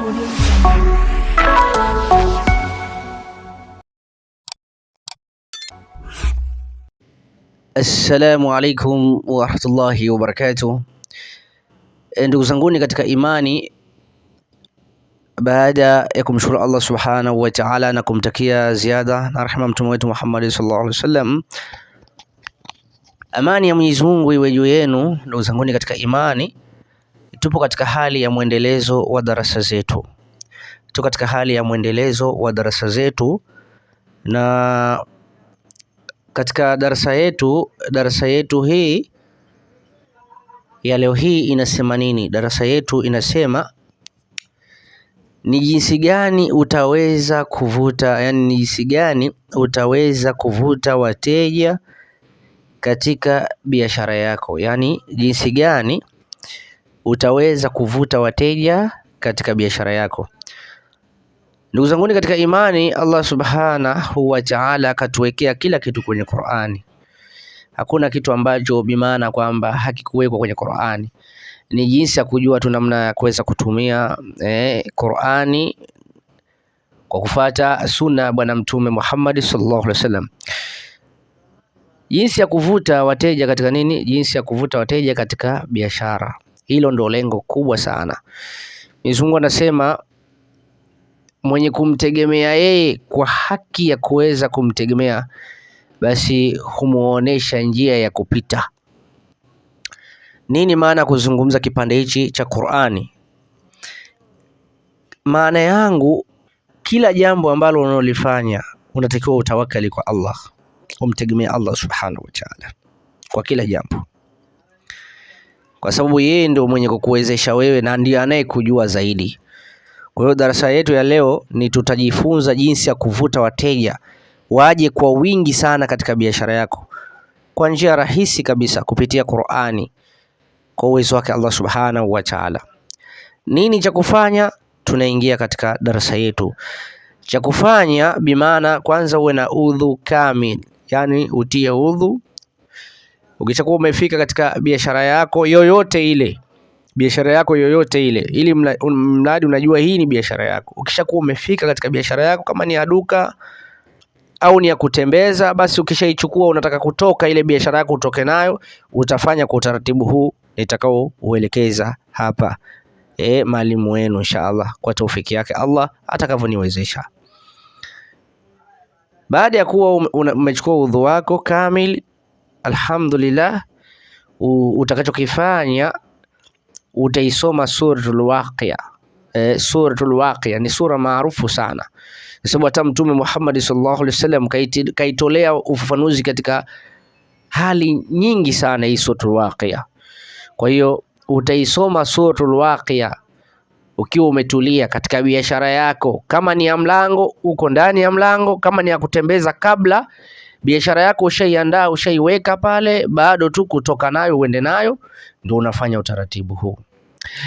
Audio Jungle. Assalamu alaikum warahmatullahi wabarakatuh. Ndugu zanguni katika imani, baada ya kumshukuru Allah subhanahu wa ta'ala na kumtakia ziada na rehema mtume wetu Muhammad sallallahu alaihi wasallam, amani ya Mwenyezi Mungu iwe juu yenu. Ndugu zanguni katika imani, tupo katika hali ya mwendelezo wa darasa zetu, tupo katika hali ya mwendelezo wa darasa zetu na katika darasa yetu hii ya leo hii inasema nini? Darasa yetu inasema ni jinsi gani utaweza kuvuta, yani ni jinsi gani utaweza kuvuta wateja katika biashara yako, yani jinsi gani utaweza kuvuta wateja katika biashara yako. Ndugu zanguni katika imani, Allah subhanahu wa ta'ala akatuwekea kila kitu kwenye Qur'ani. Hakuna kitu ambacho bimaana kwamba hakikuwekwa kwenye Qur'ani. Ni jinsi ya kujua tu namna ya kuweza kutumia Qur'ani kwa kufata sunna Bwana Mtume Muhammad sallallahu alaihi wasallam. Jinsi ya kuvuta wateja katika nini? Jinsi ya kuvuta wateja katika biashara. Hilo ndo lengo kubwa sana. Mwenyezi Mungu anasema mwenye kumtegemea yeye kwa haki ya kuweza kumtegemea, basi humuonesha njia ya kupita. Nini maana ya kuzungumza kipande hichi cha Qur'ani? Maana yangu, kila jambo ambalo unalolifanya unatakiwa utawakali kwa Allah, umtegemee Allah subhanahu wa ta'ala kwa kila jambo, kwa sababu yeye ndio mwenye kukuwezesha wewe na ndiye anayekujua zaidi. Kwa hiyo darasa yetu ya leo ni tutajifunza jinsi ya kuvuta wateja waje kwa wingi sana katika biashara yako kwa njia rahisi kabisa kupitia Qur'ani kwa uwezo wake Allah Subhanahu wa Ta'ala. Nini cha kufanya? Tunaingia katika darasa yetu. Cha kufanya bimaana, kwanza uwe na udhu kamil, yani utie udhu. Ukishakuwa umefika katika biashara yako yoyote ile biashara yako yoyote ile, ili mradi unajua hii ni biashara yako. Ukishakuwa umefika katika biashara yako, kama ni ya duka au ni ya kutembeza, basi ukishaichukua unataka kutoka ile biashara yako utoke nayo, utafanya kwa utaratibu huu nitakao uelekeza hapa maalimu wenu inshallah, kwa taufiki yake Allah atakavyoniwezesha. Baada ya kuwa umechukua udhu wako kamili, alhamdulillah, utakachokifanya utaisoma Suratul Waqia. Suratul Waqia ni sura maarufu sana, kwa sababu hata Mtume Muhammad sallallahu alaihi wasallam kaitolea ufafanuzi katika hali nyingi sana hii Suratul Waqia. Kwa hiyo utaisoma Suratul Waqia ukiwa umetulia katika biashara yako, kama ni ya mlango uko ndani ya mlango, kama ni ya kutembeza kabla biashara yako ushaiandaa, ushaiweka pale, bado tu kutoka nayo uende nayo, ndio unafanya utaratibu huu.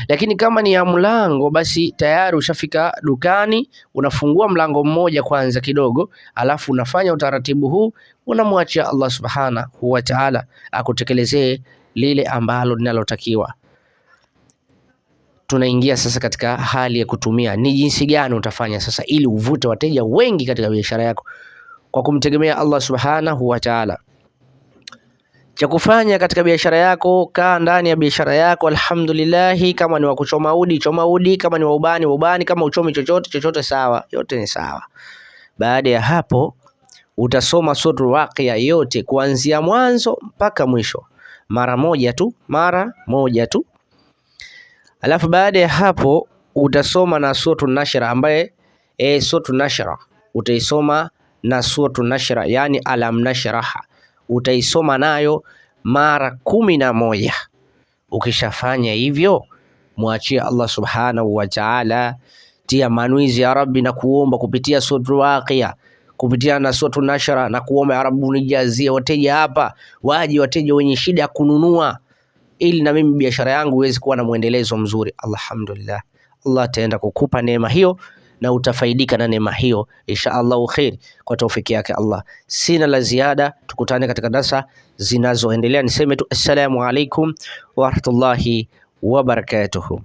Lakini kama ni ya mlango, basi tayari ushafika dukani, unafungua mlango mmoja kwanza kidogo, alafu unafanya utaratibu huu, unamwachia Allah subhanahu wa ta'ala akutekelezee lile ambalo linalotakiwa. Tunaingia sasa katika hali ya kutumia ni jinsi gani utafanya sasa ili uvute wateja wengi katika biashara yako kwa kumtegemea Allah subhanahu wa ta'ala. Cha kufanya katika biashara yako, kaa ndani ya biashara yako, alhamdulillah. Kama ni wa kuchoma udi, choma udi; kama ni wa ubani, wa ubani; kama uchomi chochote chochote, sawa, yote ni sawa. Baada ya hapo, utasoma Suratul Waqia yote kuanzia mwanzo mpaka mwisho mara moja tu, mara moja tu. Alafu baada ya hapo utasoma na Suratul Nashra ambaye Suratul Nashra utaisoma na Suratu Nashra, yani alam nashraha utaisoma nayo mara 11. Ukishafanya hivyo, mwachie Allah subhanahu wa ta'ala, tia manuizi ya Rabbi na kuomba kupitia Suratul Waqia, kupitia na Suratu Nashra na kuomba ya Rabbi, unijazie wateja hapa, waje wateja wenye shida ya kununua, ili na mimi biashara yangu iweze kuwa na mwendelezo mzuri. Alhamdulillah, Allah ataenda kukupa neema hiyo na utafaidika na neema hiyo insha Allahu khair, kwa taufiki yake Allah. Sina la ziada, tukutane katika darasa zinazoendelea. Niseme tu assalamu alaikum wa rahmatullahi wa barakatuhu.